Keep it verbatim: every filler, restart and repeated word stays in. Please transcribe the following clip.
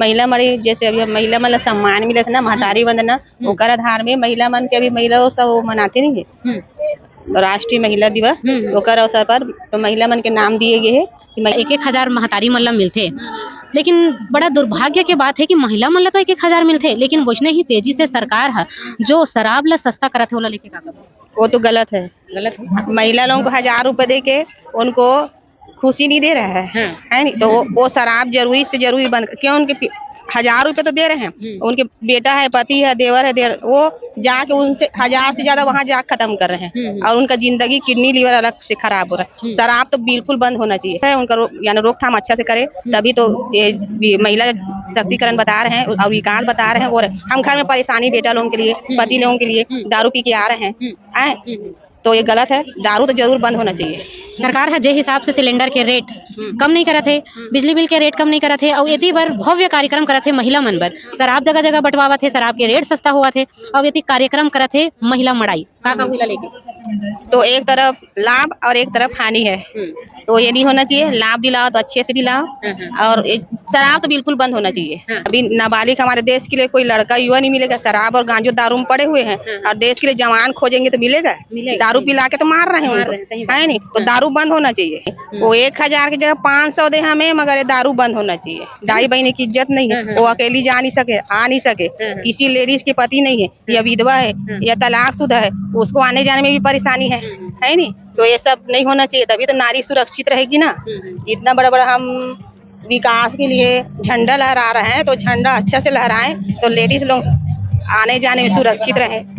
महिला मड़ई, जैसे अभी हम महिला मन ला सम्मान मिलत हे ना, महतारी वंदना, हम्म। ओकर आधार में महिला मन के, अभी महिला उत्सव वो मनाते नहीं है, हम्म। राष्ट्रीय महिला दिवस, हम्म। ओकर अवसर पर तो महिला मन के नाम दिए गए हैं कि महि- एक एक हजार महतारी मन ला मिलथे, लेकिन बड़ा दुर्भाग्य के बात है कि महिला मन ला तो एक एक हजार मिलथे, लेकिन वैसने ही तेजी से सरकार ह जो शराब ला सस्ता करत हे, ओला लेके का कबो? वो तो गलत है। गलत है। महिला लोगों को हजार रुपए दे के उनको खुशी नहीं दे रहा है, हाँ। है नहीं? तो वो, वो शराब जरूरी से जरूरी बंद, क्यों उनके पि-, हजार रुपए तो दे रहे हैं, हम्म। उनके बेटा है, पति है, देवर है, देवर, वो जाके उनसे हजार से ज्यादा वहां जा खत्म कर रहे हैं हम्म। और उनका जिंदगी, किडनी, लिवर अलग से खराब हो रहा है। हम्म। शराब तो बिल्कुल बंद होना चाहिए है, उनका रो-, यानी रोकथाम अच्छा से करे, हम्म। तभी तो ये, ये महिला शक्तिकरण बता रहे हैं और विकास बता रहे हैं। और हम घर में परेशानी बेटा लोगों के लिए, हम्म। पति लोगों के लिए हम्म। दारू पी के आ रहे हैं, हम्म। हैं? हम्म। तो ये गलत है, दारू तो जरूर बंद होना चाहिए। सरकार ह जे हिसाब से सिलेंडर के रेट हम्म। कम नहीं करत हे, हम्म। बिजली बिल के रेट कम नहीं करत हे, अउ एती बर भव्य कार्यक्रम करत हे महिला मन बर। शराब जगह जगह बंटवावत हे, शराब के रेट सस्ता होवत हे, अउ एती कार्यक्रम करत हे महिला मड़ई। का का हुई ला लेके? तो एक तरफ लाभ और एक तरफ हानि है। हम्म। तो ये नहीं होना चाहिए, लाभ दिलाओ तो अच्छे से दिलाओ। हाँ, हाँ। और ये शराब तो बिल्कुल बंद होना चाहिए। हाँ। अभी नाबालिग हमारे देश के लिए कोई लड़का, युवा नहीं मिलेगा, शराब और गांजो दारू में पड़े हुए हैं हाँ। और देश के लिए जवान खोजेंगे तो मिलेगा? मिलेगा, दारू सही। पिला के तो मार रहे हैं मार उनको, रहे हैं, सही बात है नहीं? है। तो हाँ। दारू बंद होना चाहिए। हम्म। वो एक हजार की जगह पाँच सौ दे हमें, मगर ये दारू बंद होना चाहिए। ढाई बहिनी की इज्जत नहीं है, हाँ, हाँ, वो हाँ। अकेली जा नहीं सके, आ नहीं सके, हाँ, हाँ। किसी लेडीज के पति नहीं है, या विधवा है, हाँ। या तलाकशुदा है, उसको आने जाने में भी परेशानी है, हम्म। है नहीं? तो ये सब नहीं होना चाहिए, तभी तो नारी सुरक्षित रहेगी ना। हम्म। जितना बड़ा बड़ा हम विकास के लिए झंडा लहरा रहे हैं, तो झंडा अच्छा से लहराएं, तो लेडीज लोग आने जाने में सुरक्षित रहें।